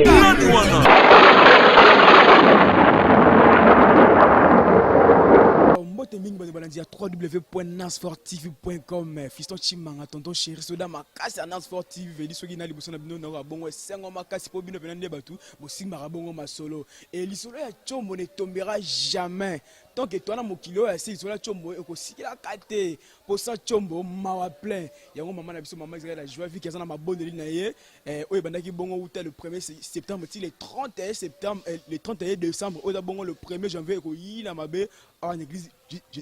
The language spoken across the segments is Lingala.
Nani wana? Mbote mingi bato balandi ya www.nasfortv.com. Fiston Chimanga, tonton chéri soda makasi ya Nasfort TV. Veli soki na liboso na bino nakoka bongo esengo makasi mpo bino mpena nde bato bosimbaka bongo masolo. E lisolo ya Tshombo ne tombera jamais tant que toa na mokili oyo ya se. Lisolo ya Tshombo ekosikilaka te mpo sans Tshombo mawa plein. Yango mama na biso, mama Israel la joie viki, aza na mabondeli na ye oyo ebandaki bongo wuta le 1er septembre ti le 31 septembre, le 31 décembre oyo eza bongo le 1er janvier ekoyina mabe awa na église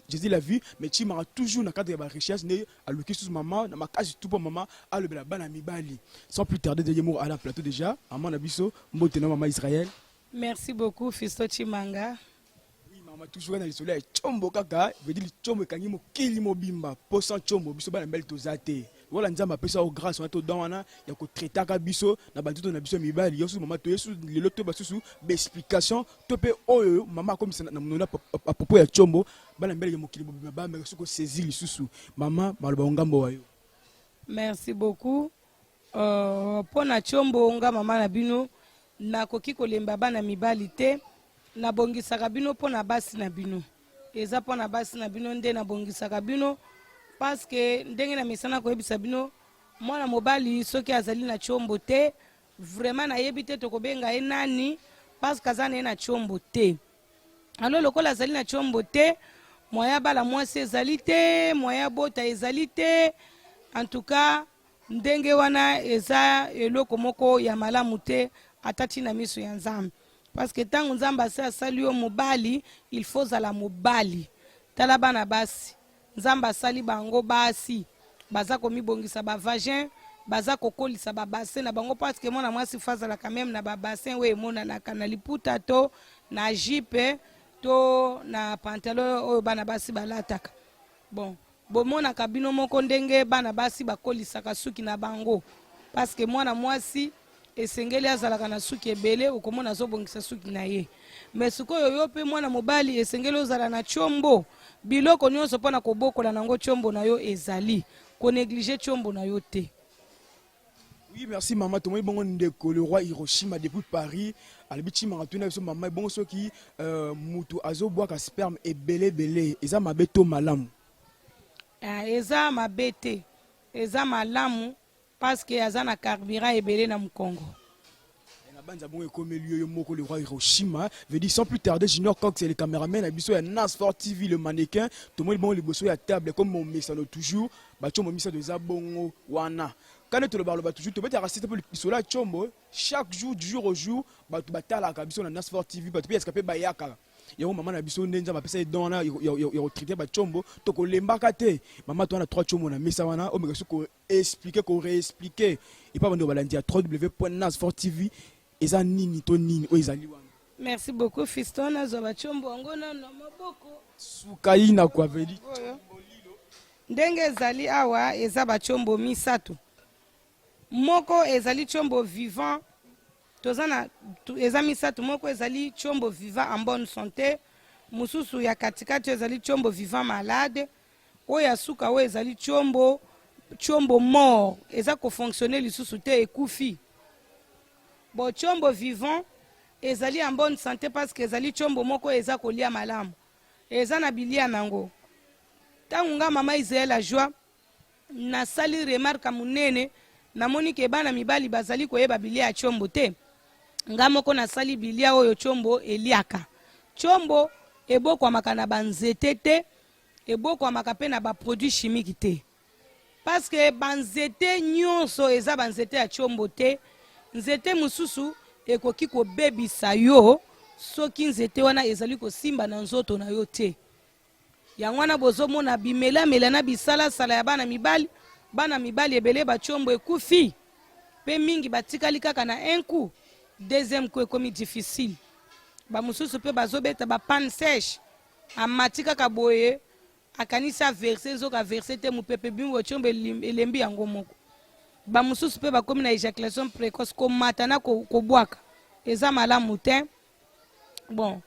Jésus la vie. Mais Chimanga toujours na cadre ya ba recherche nde aluki susu mama na makasi tout mpo mama alobela bana mibali. Sans plus tarder, de ye moko ala plateau déjà. Mama na biso, mbote na mama Israël. Merci beaucoup, Fisto Chimanga. Oui mama, toujours na lisolo ya Tshombo kaka. Veut dire Tshombo ekangi mokili mobimba, mpo sans Tshombo biso bana mibali toza te. Wala Nzambe apesa yo grâce wana to don wana ya kotraitaka biso na banzoto na biso ya mibali. Yo susu mama, toye susu lelo to basusu baexplication to mpe oyo mama akomisa na monona à propos ya Tshombo. Bana mibali ya mokili mobimba bameka soki kosaisir lisusu. Mama, maloba ngambo wa yo. Merci beaucoup. Mpo na Tshombo, nga mama na bino nakoki kolemba bana mibali te. Nabongisaka bino mpo na basi na bino. Eza mpo na basi na bino nde nabongisaka bino, parce que ndenge na mesana koyebisa bino, mwana mobali soki azali na tshombo te, vraiment nayebi te tokobenga ye nani, parce que aza na ye na tshombo te. Alors lokola azali na tshombo te, moyen abala mwasi ezali te, moyen abota ezali te. En tout cas ndenge wana eza eloko moko ya malamu te, ata ntina miso ya Nzambe, parce que ntango Nzambe asi asali yo mobali, il faut ozala mobali. Tala bana basi, Nzambe asali bango basi, baza komibongisa bavagin, baza kokolisa babassin na bango, parce que mwana mwasi faut azalaka même na babassin oyo emonanaka na liputa to na jupe to na pantalon oyo bana basi balataka. Bon, bomonaka bino moko ndenge bana basi bakolisaka suki na bango, parce que mwana mwasi esengeli azalaka na suki ebele. Okomona azobongisa suki na ye. Mais sikoyo yo mpe mwana mobali esengeli ozala na tshombo. Biloko nyonso mpona kobokola nango tshombo na yo ezali, konégliger tshombo na yo te. Oui, merci maman. Tomoni bongo ndeko le roi Hiroshima depuis Paris. Alobi Chimanga tuna biso mama, bongo soki mutu azobwaka sperme ebele ebele, eza mabe to malamu? Ah, eza mabe te, eza malamu, parce que aza na carburant ebele na mokongo. Na banza bongo ekomeli yo, yo moko le roi Hiroshima. Veut dire, sans plus tarder, Junior Cox, le caméraman na biso ya Nasfort TV, le mannequin. Tomoni bongo liboso ya table comme mon mesano toujours. Batshombo misato eza bongo wana. Kane toloba loba toujours, tobetaka site mpo lisolo ya Tshombo chaque jour, du jour au jour. Bato batalaka biso na Nasfort TV, bato mpe ya sika mpe bayaka. Yango mama na biso nde Nzambe apesa ye don wana ya kotraiter batshombo. Tokolembaka te mama. To wana trois tshombo na mesa wana, omeka soki koexpliquer, koréexpliquer epa bandeko balandi ya www.nasfort TV eza nini to nini oyo ezali wana. Merci beaucoup, Fiston. Nazwa batshombo yango nano na maboko. Sukaina kwa veli. Oyo ndenge ezali awa eza batshombo misato. Moko ezali tshombo vivant. Toza na eza misato. Moko ezali tshombo vivant en bonne santé, mosusu ya katikati oyo ezali tshombo vivant malade, oyo ya suka oyo ezali tshombo mort, eza kofonctionner lisusu te, ekufi. Bon, tshombo vivant ezali en bonne santé parce que ezali tshombo moko eza kolia malamu, eza na bilia nango. Ntango nga mama Israel la joie nasali remarque monene, namoni ke bana mibali bazali koyeba bilia ya tshombo te. Nga moko nasali bilia oyo tshombo eliaka. Tshombo ebokwamaka na banzete te, ebokwamaka mpe na baproduit chimique te, parce que banzete nyonso eza banzete ya tshombo te. Nzete mosusu ekoki kobebisa yo soki nzete wana ezali kosimba na nzoto na yo te. Yango wana bozomona bimelamela na bisalasala ya bana mibali. Bana mibali ebele batshombo ekufi, mpe mingi batikali kaka na un coup, deuxième coup ekomi difficile. Bamosusu mpe bazobeta bapanne sèche, amati kaka boye, akanisi averse, nzoka averse te, mopepe bimbo, tshombo elembi yango moko. Bamosusu mpe bakomi na éjaculation précoce, komata na kobwaka eza malamu te. Bon,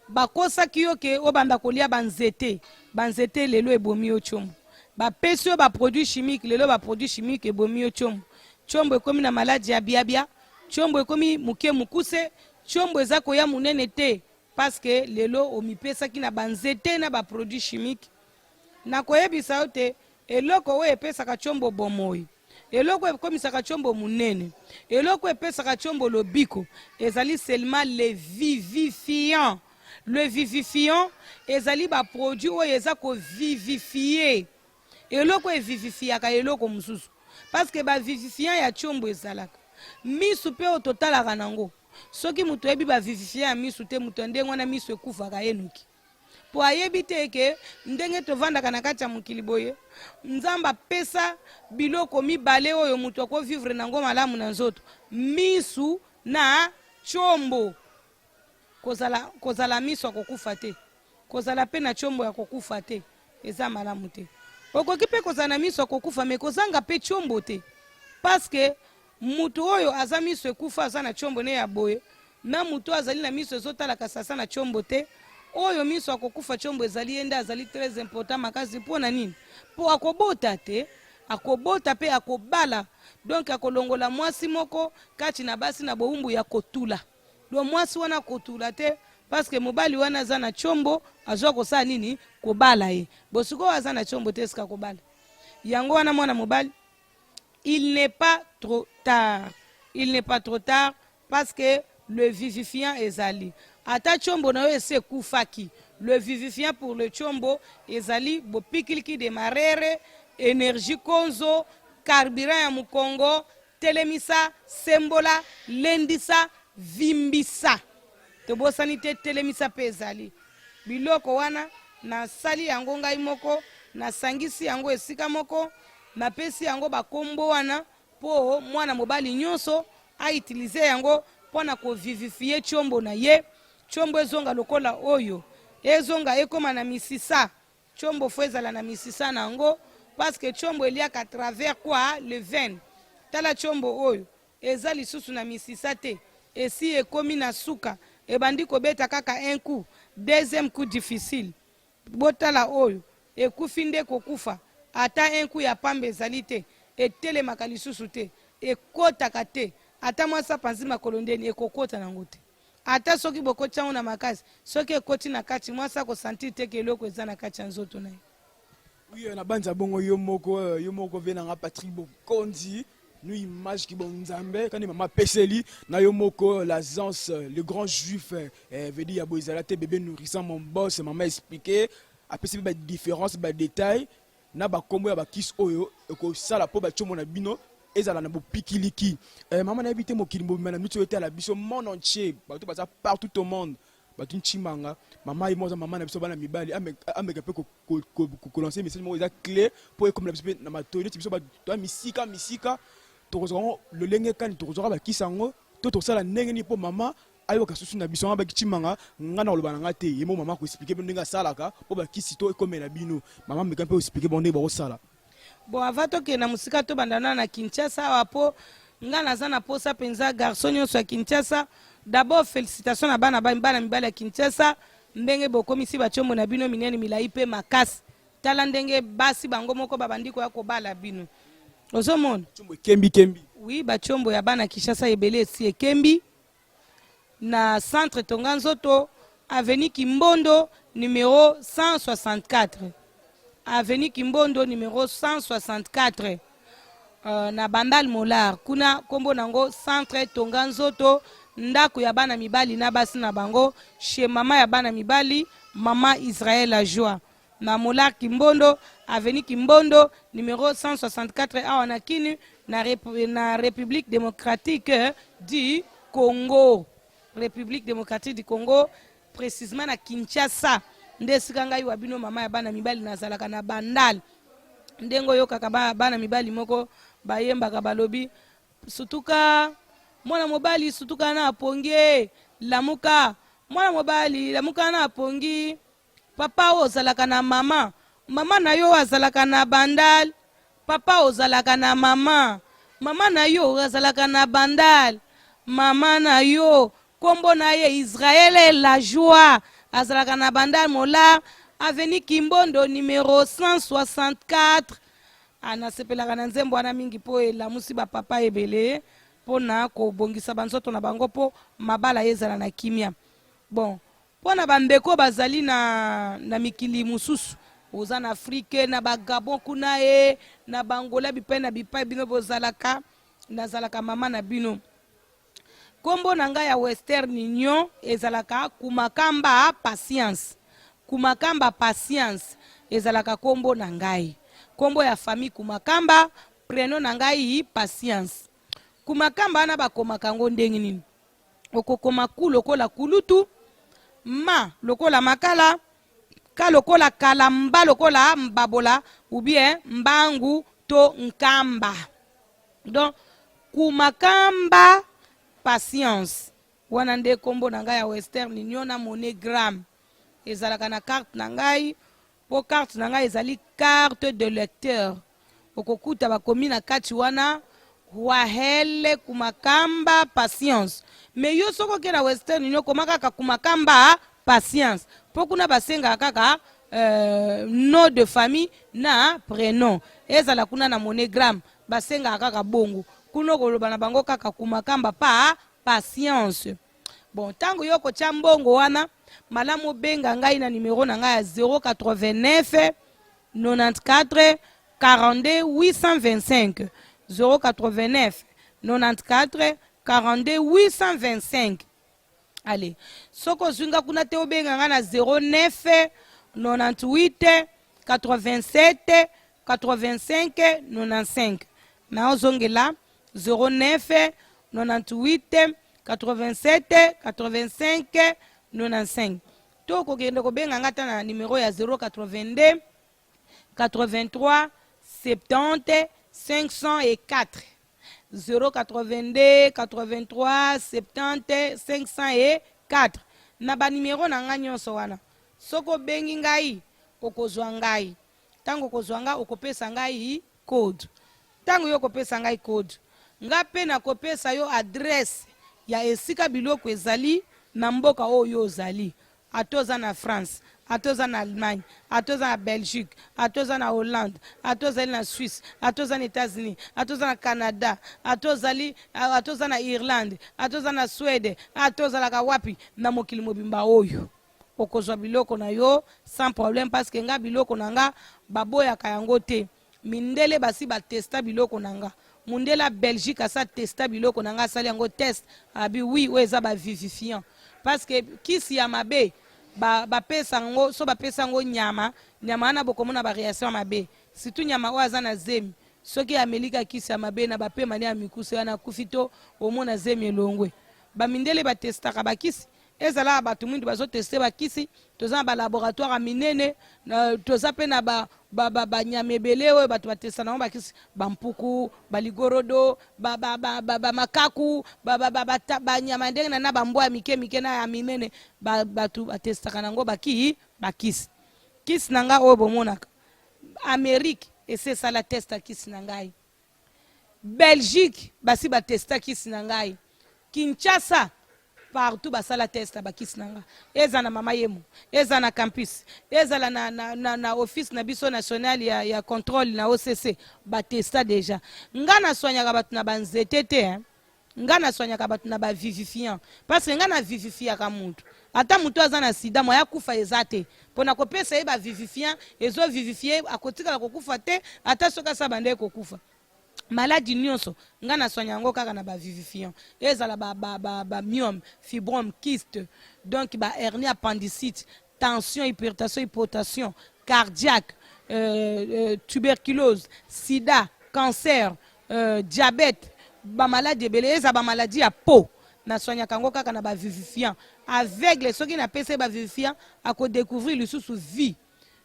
bakosaki yo ke obanda kolia banzete. Banzete lelo ebomi yo tshombo. Bapesi yo baproduit chimique, lelo baproduit chimique ebomi yo tshombo. Tshombo ekomi na maladi ya biabia. Tshombo ekomi moke mokuse, tshombo eza koya monene te parce que lelo omipesaki na ba nzete na ba produits chimiques. Nakoyebisa yo te eloko oyo epesaka tshombo bomoi, eloko oyo ekomisaka tshombo monene, eloko oyo epesaka tshombo lobiko ezali seulement le vivifiant. Le vivifiant ezali ba produits oyo eza ko vivifier Eloko e vivifiaka eloko mosusu parce que ba vivifiant ya tshombo ezalaka. Misu pe oyo totalaka nango, soki moto ayebi ba vivifiant ya misu te, moto ya ndenge wana misu ekufaka ye noki. Po ayebi te ke ndenge tovandaka na kati ya mokili boye, Nzambe apesa biloko mibale oyo moto ako vivre nango malamu na nzoto, misu na tshombo. Kozala, kozala misu ya kokufa te. Kozala pe na tshombo ya kokufa te eza malamu te. Okoki pe kozala na miso ya kokufa mais kozanga pe tshombo te. Parce que mutu oyo aza miso ekufa aza na tshombo ne ya boye na mutu oyo azali na miso ezotala kasi aza na tshombo te, oyo miso ya kokufa tshombo ezali ye nde azali très important makasi po na nini? Po akobota te, akobota pe akobala donc akolongola mwasi moko kati na basi na bowumbu ya kotula. Donc mwasi wana akotula te parce que mobali wana aza na tshombo azwa kosala nini kobala ye bo sikoyo aza na tshombo te esika kobala yango wana mwana mobali il n'est pas trop tard il n'est pas trop tard parce que le vivifiant ezali ata tshombo na yo esi ekufaki le vivifiant pour le tshombo ezali bopikiliki de marere energie konzo carburant ya mokongo Telemisa, sembola, lendisa, vimbisa. Tobosani te telemisa mpe ezali. Biloko wana nasali yango ngai moko, nasangisi yango esika moko, napesi yango ba kombo wana mpo mwana mobali nyonso a utiliser yango mpo na ko vivifier tshombo na ye, tshombo ezonga lokola oyo, ezonga ekoma na misisa. Tshombo faut ezala na misisa na yango parce que tshombo eliaka à travers quoi le veine. Tala tshombo oyo eza lisusu na misisa te esi ekomi na suka ebandi kobeta kaka un coup deuxième coup difficile. Botala oyo ekufi nde kokufa ata un coup ya pamba ezali te etelemaka lisusu te ekotaka te ata mwasi apanzi makolo ndeni ekokota nango te. Ata soki bokoti yango na makasi, soki ekoti na kati, mwasi ako sentir te que eloko eza na kati ya nzoto na ye. Oui, na banza bongo yo moko, euh, yo moko vie nanga Patrick Bokonzi, nous image ki bon Nzambe, quand maman peseli, na yo moko l'agence, euh, le grand juif, euh, eh, veut dire ya boezala te bébé nourrissant mon boss, maman expliqué, apesi ba différence, ba détails, na ba kombo ya ba kisi oyo ekosala po ba tshombo na bino ezala na bopikiliki. Eh, mama nayebi te mokili mobimba na miso etala biso monde entier, bato baza partout au monde, bato nchimanga, mama ye moko aza mama na biso bana mibali ameka pe ko lancer message moko eza clé po ekomela biso pe na matoyi neti biso bato ya misika misika tokozwa yango lolenge kani tokozwaka bakisi yango to tokosala ndenge nini po mama Ayoka susu na biso nga baki tshimanga nga na koloba na nga te ye moko mama ako expliquer bino ndenge asalaka po ba kisi to ekomela bino mama meka mpe expliquer bango ndenge bakosala. Bon avant tokende na mosika tobanda nanu na Kinshasa awa po nga naza na posa penza garçon nionso ya Kinshasa d'abord felicitations na bana bana mibali ya Kinshasa ndenge bokomisi ba tshombo na bino minene milayi pe makasi tala ndenge basi bango moko babandi koya kobala bino ozomona Tshombo ekembi kembi. Oui ba tshombo ya bana Kinshasa ebele esi ekembi na centre Tonga Nzoto, avenue Kimbondo numero 164. Avenue Kimbondo numero 164. Euh, na Bandal Molar kuna kombo nango centre Tonga Nzoto, ndako ya bana mibali na basi na bango chez mama ya bana mibali mama Israël la joie na Molar Kimbondo avenue Kimbondo numero 164 awa na Kinu na, Rep na République démocratique du Congo. République démocratique du Congo précisément na Kinshasa nde esika ngai wa bino mama ya bana mibali nazalaka na Bandal. Ndenge oyokaka ba, bana mibali moko bayembaka balobi sutuka mwana mobali sutuka na pongi lamuka mwana mobali lamuka na pongi Papa oyo ozalaka na mama mama na yo azalaka na bandal papa ozalaka na mama mama na yo azalaka na bandal mama na yo kombo na ye Israël la joie azalaka na bandal molar avenue Kimbondo numero 164 ah, nasepelaka na nzembo wana mingi mpo elamusi bapapa ebele. mpo na kobongisa banzoto na bango mpo mabala ezala na kimia. Bon, mpo na bandeko bazali na, na mikili mosusu, oza na Afrike, na ba Gabon kuna e na Bangola, bipai na bipai bino bozalaka, nazalaka mama na bino. Kombo na ngai ya Western Union ezalaka Kumakamba Patience. Kumakamba Patience ezalaka kombo na ngai. Kombo ya famille Kumakamba, prenom na ngai Patience. Kumakamba wana bakomaka yango ndenge nini? Okokoma ku lokola kulutu, ma lokola makala, ka lokola kala, mba lokola mbabola ou bien mbangu to nkamba. Donc Kumakamba Patience wana nde kombo na ngai ya Western Union na MoneyGram ezalaka na carte na ngai po carte na ngai ezali carte de lecteur okokuta bakomi na kati wana Wahele Kumakamba Patience mais yo soki oke na Western Union koma kaka Kumakamba Patience po kuna basengaka kaka nom de famille na prenom ezala kuna na MoneyGram basengaka kaka bongo kuna okoloba na bango kaka Kumakamba pa Patience. Bon, ntango yo okotya mbongo wana, malamu obenga ngai na numero na ngai ya 089 94 42 825, 089 94 42 825. Allez, soki ozwi nga kuna te, obenga nga na 09 98 87 85 95. Na ozongela 09 98 87 85 95. To okokende kobenga nga ata na numero ya 082 83 70 504, 082 83 70 504. Na ba numero na nga nyonso wana, soki obengi ngai okozwa ngai. Ntango okozwa nga, okopesa ngai code. Ntango yo okopesa ngai code, nga mpe nakopesa yo adresse ya esika biloko ezali na mboka oyo yo ozali. Ata oza na France, ata oza na Allemagne, ata oza na Belgique, ata oza na Hollande, ata ozali na Suisse, ata oza na Etats-Unis, ata oza na Canada, ata ozali, ata oza na Irlande, ata oza na Suède, ata ozalaka wapi na mokili mobimba oyo, okozwa biloko na yo sans problème parce que nga biloko na nga baboyaka yango te. Mindele basi ba testa biloko na nga. Mundele ya Belgique asi a testa biloko na nga, asali yango test, abi oui oyo eza ba vivifiant. Parce que kisi ya mabe ba bapesa yango, so bapesa yango nyama, nyama wana bokomona ba reaction ya mabe. Surtout nyama oyo aza na zemi, soki ameli ka kisi ya mabe na ba pema ne ya mikuse wana akufi to omona zemi elongwe. Ba mindele ba testaka ba kisi. Ezala ya bato mwindu bazo tester ba kisi, toza na ba laboratoire ya minene, toza pe na ba ba ba ba nyama ebele oyo bato ba testa nango ba kisi, ba mpuku, ba ligorodo, ba ba ba ba ba makaku, ba ba ba ba ba nyama ndenge na na ba mbwa ya mike mike na ya minene, ba bato ba testaka nango ba ki ba kisi. Kisi na nga oyo bomonaka Amerique esi esala test ya kisi na ngai. Belgique basi ba testa kisi na ngai, Kinshasa partout basala test ya ba kisi na nga, eza na mama yemo, eza na campus, ezala na, na, na, na office na biso national ya, ya controle na OCC ba testa deja. Nga na soignaka bato na ba nzete te hein. Nga na soignaka bato na ba vivifiant parce que nga na vivifiaka mutu ata mutu aza na sida moyen akufa eza te pona kopesa ye ba vivifiant ezo vivifie akotikala kokufa te ata soki asi abandaki kokufa maladi nionso nga na soignaka yango kaka na ba vivifiant ezala ba ba ba, ba myome fibrome kyste donc ba hernie appendicite tension hypertension hypotension cardiaque euh, euh, tuberculose sida cancer Diabète, ba maladi ebele, eza ba maladi ya peau, na soignaka yango kaka na ba vivifiant. Aveugle soki na pesa ye ba vivifiant ako decouvrir lisusu vie.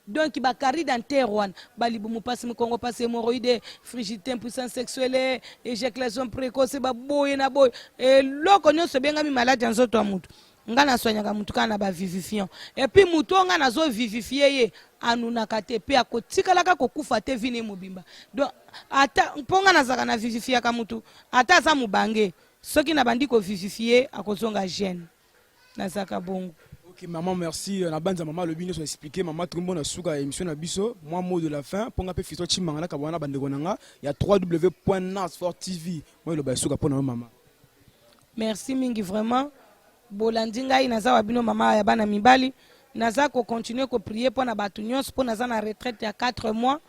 Donc ba carie dentaire wana, ba libumu pasi, mukongo pasi, hemorroïde, frigidite, impuissance sexuelle, ejaculation precoce, ba boye na boye, eloko nionso ebengami maladi ya nzoto ya mutu. Nga na soignaka mutu kaka na ba vivifiant. Et puis mutu oyo nga nazo vivifier ye anunaka te pe akotikalaka kokufa te vie na ye mobimba. Donc ata po nga nazalaka na vivifiaka mutu ata aza mubange soki na bandi ko vivifier akozonga jeune. Nazalaka bongo. Ok. Ok maman merci na banza maman alobi nyoso expliquer maman trombo na suka ya émission na biso moi mot de la fin mpo nga mpe fiston chimanga na kabwana bandeko na nga ya www.nasfortv moi eloba ya suka mpo na yo mama. Merci mingi vraiment bolandi ngai naza wa bino mama ya bana mibali naza ko continuer ko prier mpo na bato nyonso mpo naza na retraite ya 4 mois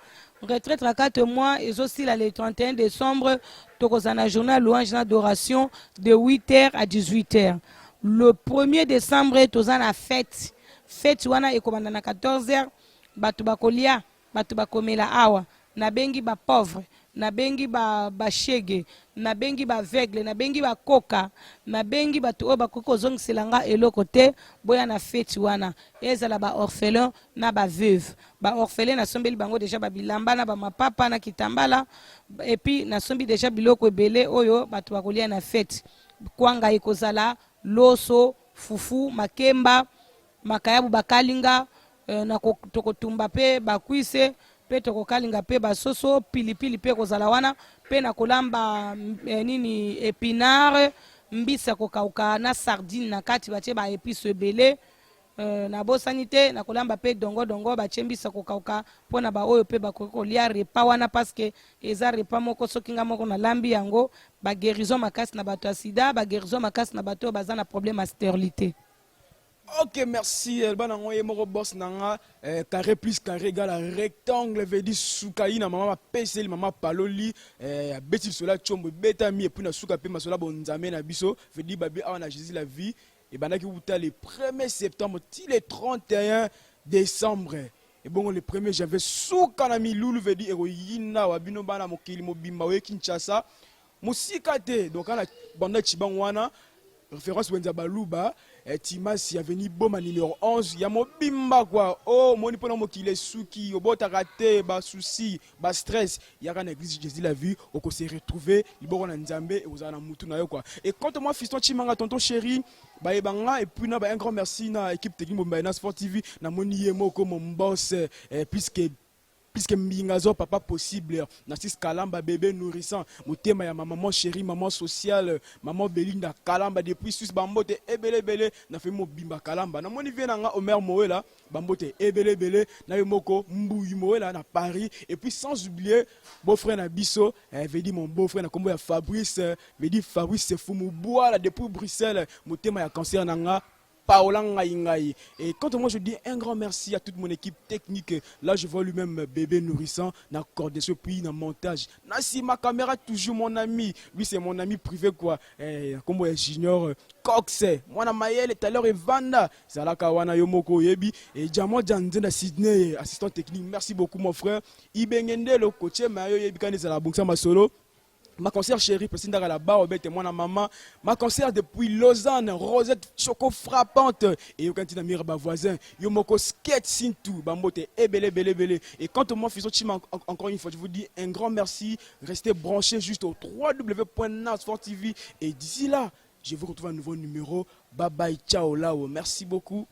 retraite ya 4 mois ezosila le 31 décembre tokozala na journée ya louange na adoration de 8h à 18h le 1er décembre toza na fête fête wana ekobanda na 14h bato bakolia bato bakomela awa nabengi ba pauvre nabengi ba bashege nabengi ba aveugle nabengi bakoka nabengi bato oyo bakoki kozongisela nga eloko te boya na feti wana ezala ba orphelin na ba veuve ba orphelin nasombeli bango deja babilamba na bamapapa na kitambala et puis nasombi deja biloko ebele oyo bato bakolia na feti kwanga ekozala loso fufu makemba makayabu bakalinga eh, na tokotumba mpe bakwise mpe tokokalinga mpe basoso pilipili mpe ekozala wana mpe na kolamba eh, nini epinard mbisi ya kokauka na sardine na kati batie ba epice ebele eh, nabosani te na kolamba mpe dongodongo batie mbisi ya kokauka mpo na baoyo mpe bakoki kolia repas wana parce que eza repas moko soki nga moko nalambi yango baguérison makasi na bato ya sida baguérison makasi na bato oyo baza na problème ya stérilité. Ok merci bana ngo ye moko boss na nga eh, carré plus carré égale à rectangle veut dire sukayi na mama bapeseli mama paloli eh, abeti lisola tshombo ebetami epuis na suka mpe masola bonzambe na biso veut dire babi awa na Jésus la vie ebandaki wuta le 1er septembre ti le 31 décembre ebongo le 1er janvier suka na milulu veut dire ekoyinda wa bino bana mokili mobimba oye Kinshasa mosika te donc ana banda chibango wana référence wenza baluba eh, timasi avenue boma numéro 11 ya mobimba kwa oh moni mpona mokili esuki obotaka te basusi bastress yaka na église jésus la vie okose retrouver liboko na nzambe ekozala na mutu na yo quoi. Et quant à moi fiston chimanga tonton chéri bayebanga et puis na ba un grand merci na équipe technique mobimba na sport tv namoni ye moko mon boss eh, puisque puisque mbinga zo papa possible Narcisse Kalamba bébé nourrissant motema ya ma maman chérie maman sociale maman Belinda Kalamba depuis Suisse bambote ebele ebele na fe mobimba Kalamba namoni vie na nga Omer Moela bambote ebele ebele na yo moko Mbuyi Moela na Paris et puis sans oublier beau frère na biso eh, veut dire mon beau frère na kombo ya Fabrice veut dire Fabrice Sefumu Bwala depuis Bruxelles motema ya cancer na nga Paola Ngai Ngai. Et quant à moi, je dis un grand merci à toute mon équipe technique. Là, je vois lui-même bébé nourrissant, na coordination, puis na montage. Na ma caméra, toujours mon ami. Lui, c'est mon ami privé, quoi. Eh, comme junior Cox. Moi, na Mayele, tout à l'heure, Vanda. Zalaka wana yomoko yebi. Et Diamant Janzenda Sydney, assistant technique. Merci beaucoup, mon frère. Ibengende, le coach, Mayo yebi kani zala bongsa masolo. Ma concert chérie, Président la barre, moi na maman. Ma concert depuis Lausanne, Rosette Choco frappante. Et quand tu as voisin, yo moko skate sintu, bambote, ebele, ebele, ebele. Et quant à moi, Fiston Chima, encore une fois, je vous dis un grand merci. Restez branchés juste au www.nasfortv. Et d'ici là, je vous retrouve un nouveau numéro. Bye bye, ciao, là. Merci beaucoup.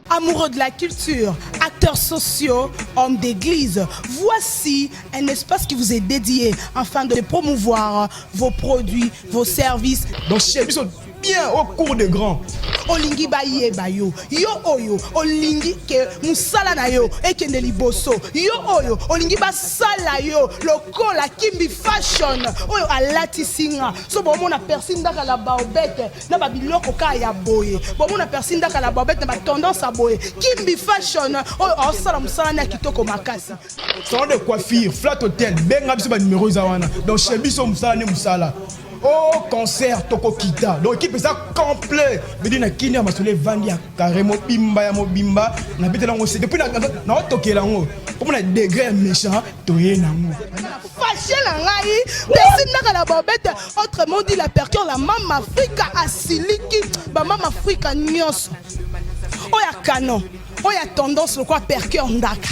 Amoureux de la culture, acteurs sociaux, hommes d'église, voici un espace qui vous est dédié afin de promouvoir vos produits, vos services. Donc, chez bien au cours de grand. Olingi bayeba yo yo oyo olingi ke mosala na yo ekende liboso yo oyo olingi basala yo lokola Kimbi Fashion oyo alatisi nga so bomona Persi Ndaka la baobete na babiloko kaka ya boye bomona Persi Ndaka la baobete na batendance ya boye Kimbi Fashion oyo aosala mosala na ya kitoko makasi. Salon de coiffure Flat Hotel benga biso ba numéro eza wana donc chez biso mosala nde mosala oh concert tokokita donc équipe eza complet bedi na kini ya masolo evandi ya carré mobimba ya mobimba nabetela yango se depuis naotokela yango mpo na degré ya méchant toye nango Fashe na ngai Persi Ndaka la bobete autrement dit la percure la mama Afrika asiliki ba mama Afrika nyonso oyo ya canon oyo ya tendance lokola percure Ndaka.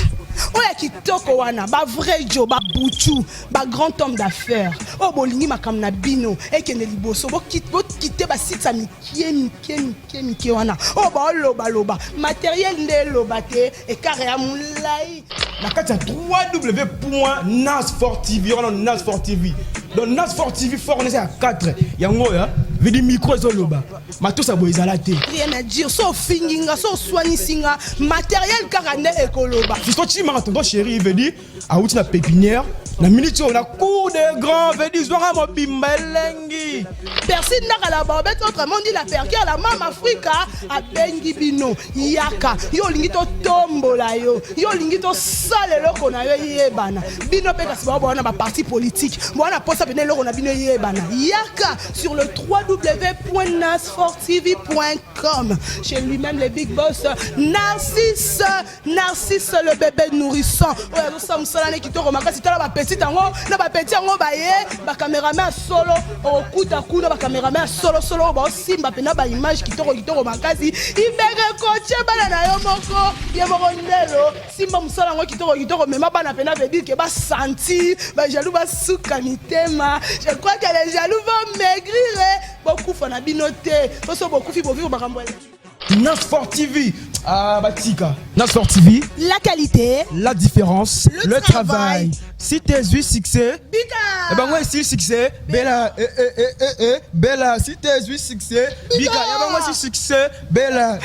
Oyo ya kitoko wana, ba vrai jo, ba buchu, ba grand homme d'affaires oyo bolingi makambo na bino ekende liboso, bokite ba sites ya mike mike mike mike wana oyo baolobaloba materiel nde eloba te, ekare ya molai. Na kati ya www.nasfortv wana, Nas Fort TV. Donc Nas Fort TV, fort wana eza ya 4 yango oyo vidi micro ezoloba matosa boye ezala te. Rien à dire, so ofingi nga, so oswanisi nga, materiel kaka nde ekoloba. Fiston Chimanga, tonton chéri, veut dire awuti na pépinière na minute oyo na cour de grand, veut dire zwaka mobimba elengi. Persi Ndaka la Babette, autrement dit la perkière, la mama Afrika, abengi bino yaka. Yo olingi totombola yo, yo olingi tosala eloko na yo eyebana. Bino mpe kasi bao bawana baparti politique bawana posa pene eloko na bino eyebana, yaka sur le www.nasfortv.com chez lui-même, le big boss Narcisse. Narcisse le bébé nourrisson oyo azosala mosala ne kitoko makasi. Tala bapetite yango na bapeti yango, baye bacameraman ya solo, okokuta kuna bacameraman ya solosolo oyo baosimba mpena baimage kitoko kitoko makasi. Ibeke kotie bana na yo moko, ye moko ndelo simba mosala yango kitoko kitoko. Mema bana mpena, veut dire ke basentir bajaloux basuka mitema. Je crois que les jaloux vont maigrir. Bokufa na bino te, poso bokufi, bovivre makambo. Nas Fort TV, ah batika Nas Fort TV. La qualité, la différence, le le travail. Travail. Si t'es eu succès, bika. Eh ben moi ici succès, Bella, eh eh eh eh eh, Bella, si t'es eu succès, Bika. Bika, eh ben moi ici succès, Bella.